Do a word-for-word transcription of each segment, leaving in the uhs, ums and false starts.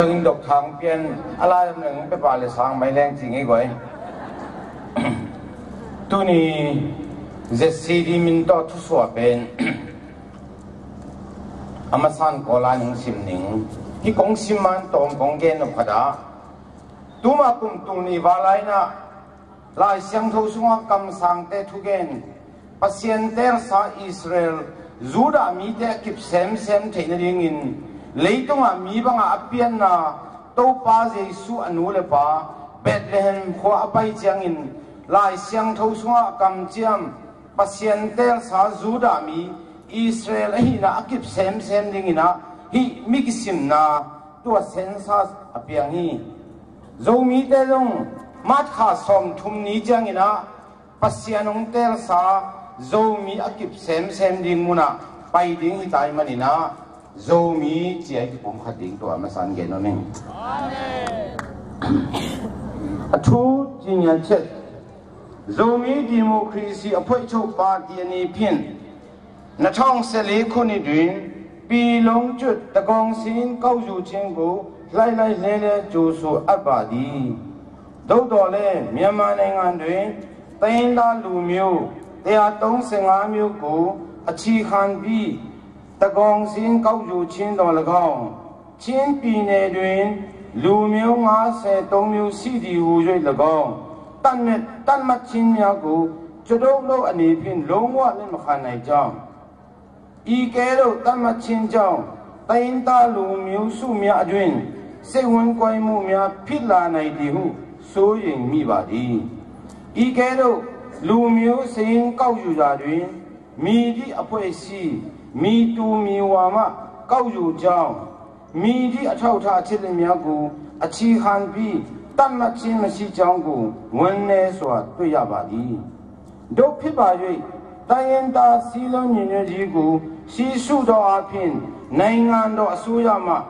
Dok thang pian a lai lam leng pepa le sang mai leng ci ngei guai. Tuni Z C D min tawh thusuah pen a masan kawl lai nung sim ning. Hih kong sim man tawm kong gen nop khat ah, tuma kum tul nih val lai-in ah Lai Siangtho sungah kamsangte thugen, Pasian teelsa Israel, Judah mite a kip semsem theih nadingin leitungah mi bangah a pianna Topa Jesu a nu le pa Bethlehem khua a pai ciangin Lai Siangtho sungah kamciam Pasian teelsa Judah mi Israel ahihna a kip semsem dingin ah hih mi kisimna tua census a piang hi. Zomite zong March kha sawmthum ni ciangin ah Pasian hong teelsa Zomi a kip semsem ding munah pai ding hi ta ahih manin ah Zomi ci-a i kipumkhat ding tua a masan gen nuam ing. A thu ci ngiat ciat, Zomi Democracy a phoihchoh party a niphin na thawng seli khuni duin pi long cut tagawng sin kau zu chin gu hlai lai hle le cu su a ba di. Dodawh le Myanmar naingan duin tainda lu miu tea tong se nga miu gu a chi khan bi tagawng sin kau zu chin daw le gawng. Chin pi ne duin lu miu nga se tong miu si di hu zui le gawng. Tan met tan mat chin mia gu cudok lo a niphin lo nguah le makhan nai jam. I ke lo tan mat chin jam. Tainda lu miu su mia duin se hun koi mu mia phit la nai di hu su ying mi ba di. I ke lo lu miu se in kau zu za duin mi di a poi si mi tu mi wa ma kau zu jam. Mi di a thau tha a chit le mia gu a chi khan bi tan mat chin ma si jam gu ngun ne sua tu ya ba di. Dok phi ba yui tainda si lo ni ne di gu si su daw a phin naingan daw a su ya ma.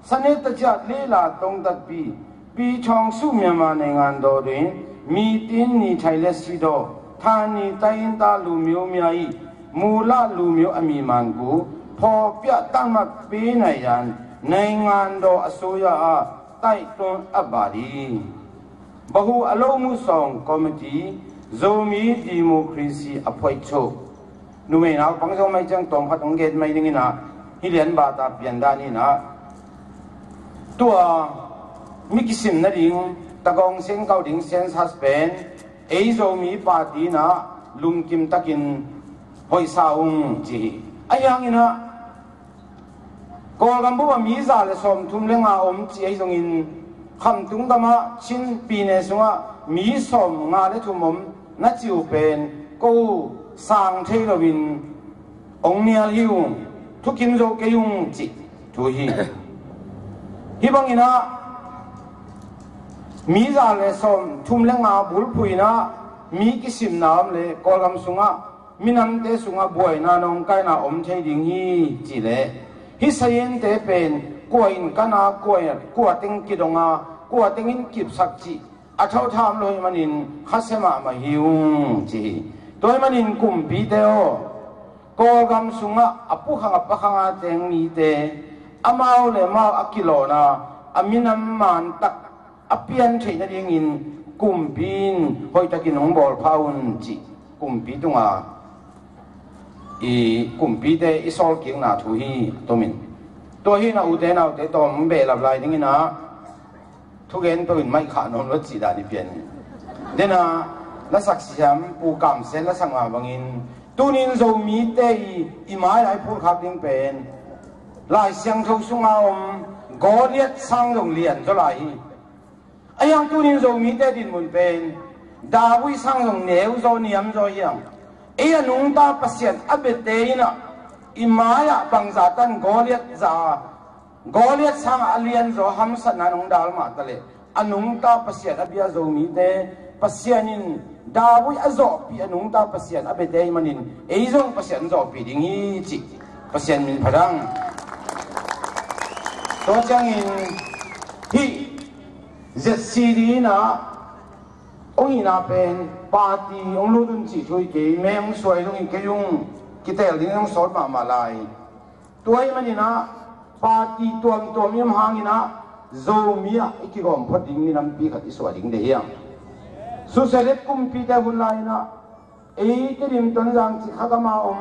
Sanet ta ciat lila tong tatpi pi thawng su Myanmar naingan daw duin mi tin ni thai le si daw than ni tainda lu miu mia i mu la lu miu a mi man gu phaw piah tan mat pi nai yan naingan daw a su ya a taih tun a ba di. Bahu a lo mu sawng committee Zomi Democracy a phoih chu. Numei naupang zong mai ciang tawm khat hong gen mai dingin ah hi lian bata pian dan in ah tua mi kisim nading tagawng sen kau ding census pen ei Zomi party in ah lungkim takin hoihsa ung ci hi. A hiangin ah Kawlgam bup a mi za le sawmthum le nga om ci ahi zongin Khamtung gamah Chin pine sungah mi sawm nga le thum om na ciu pen ko sang thei loin ong nial hi ung, thukim zo kei ung cih thu hi. Hih bangin ah mi za le sawmthum le nga bulphuh in ah mi kisimna om le Kawlgam sungah minamte sungah buaina nawngkaina om thei ding hi cih leh hih sayinte pen kua in kan a kua, kua teng kidong a kua teng in kipsak cih a thautham lo hi manin khasia mahmah hi ung ci hi. Tua hi manin kumpite aw, Kawlgam sungah a pukhang a pakhang a teng mite amau le amau a kilawna a minam mantak a pian theih nadingin kumpi in hoihtakin hong bawlpha un cih kumpi tunga i kumpite i sawlkikna thu hi a tomin. Tua hi na ute naute tawm behlap lai dingin ah thugen to in maih khah nuam lo cih dan i pian hi. Dena lasak siam Pu Kamsen lasak mah bangin tunin Zomite i, i mai lai phurkhak ding pen Lai Siangtho sunga om Goliath sang zong lian zaw lai hi. A hiang tunin Zomite dinmun pen David sang zong neu zaw niam zaw hiang. Ei a nungta Pasian a biate in ah i mai-ah bangza tan Goliath za a Goliath sang a lian zaw hamsatna nong dal mah ta leh a nungta Pasian a bia Zomite Pasian in David a zawhpih a nungta Pasian a biate hi manin ei zong Pasian zawhpih ding hi cih Pasian min pha dang. Tua ciangin hih Z C D in ah hong hihna pen party hong lut un cih thu hi kei, meng hong suai zong hi kei ung, kitel ding hong sawt mahmah lai. Tua hi manin ah party tuamtuam i om hangin ah Zomi ah i kigawm phot ding minampi khat i suah ding deih hiam? Susia dek kumpite hun lai-in ah, ei Tedim, Tonzang, Cikha gam a om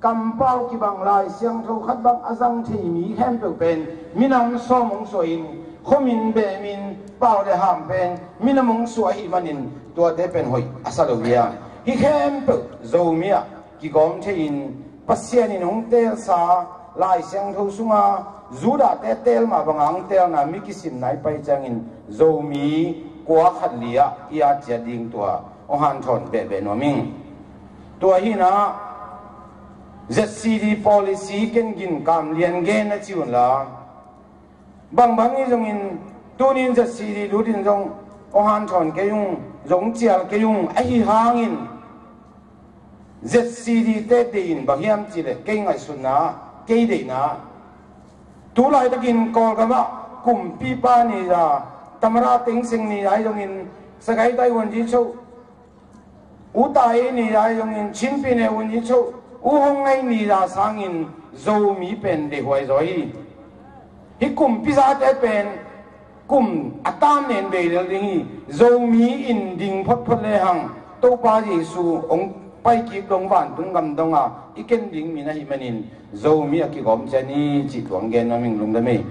kampau kibang Lai Siangtho khat bang a zang thei mi khempeuh pen minam sawm hong suah in, khuamin, bemin, pau le ham pen minam hong suah ahih manin tuate pen hoih a sa lo hi a. Hih khempeuh Zomi ah kigawm thei-in Pasian in hong teelsa Lai Siangtho sunga Judah-te teel mah banga hong teelna mi kisimna i pai ciangin Zomi kua khat li ah i at ciat ding tua hong hanthawn behbeh nuam ing. Tua hi-in ah Z C D policy ken gin kam lian gen na ci un la, bangbang hi zongin tunin Z C D lut in zong hong hanthawn kei ung, zong cial kei ung. Ahi hangin Z C D-te deih in bang hiam cih leh kei ngaihsutna, kei deihna, tu laitakin Kawlgam ah kumpipa ni za, Tamara Thein Sein ni za hi zongin, Sagaing Taiwan Ji Cho, U Tai ni za hi zongin, Chin Pyine Win Ji Cho, U Hong Ngai ni za sangin Zomi pen deihhuai zaw hi. Hih kumpi zate pen kum a tam nen bei lel ding hi. Zomi in ding photphot lehang Topa Jesu hong paikik dong vantung gam dong a i ken ding mi na hih manin Zomi a kigawm ciat ni cih tuang gen nuam ing. Lungdam ei.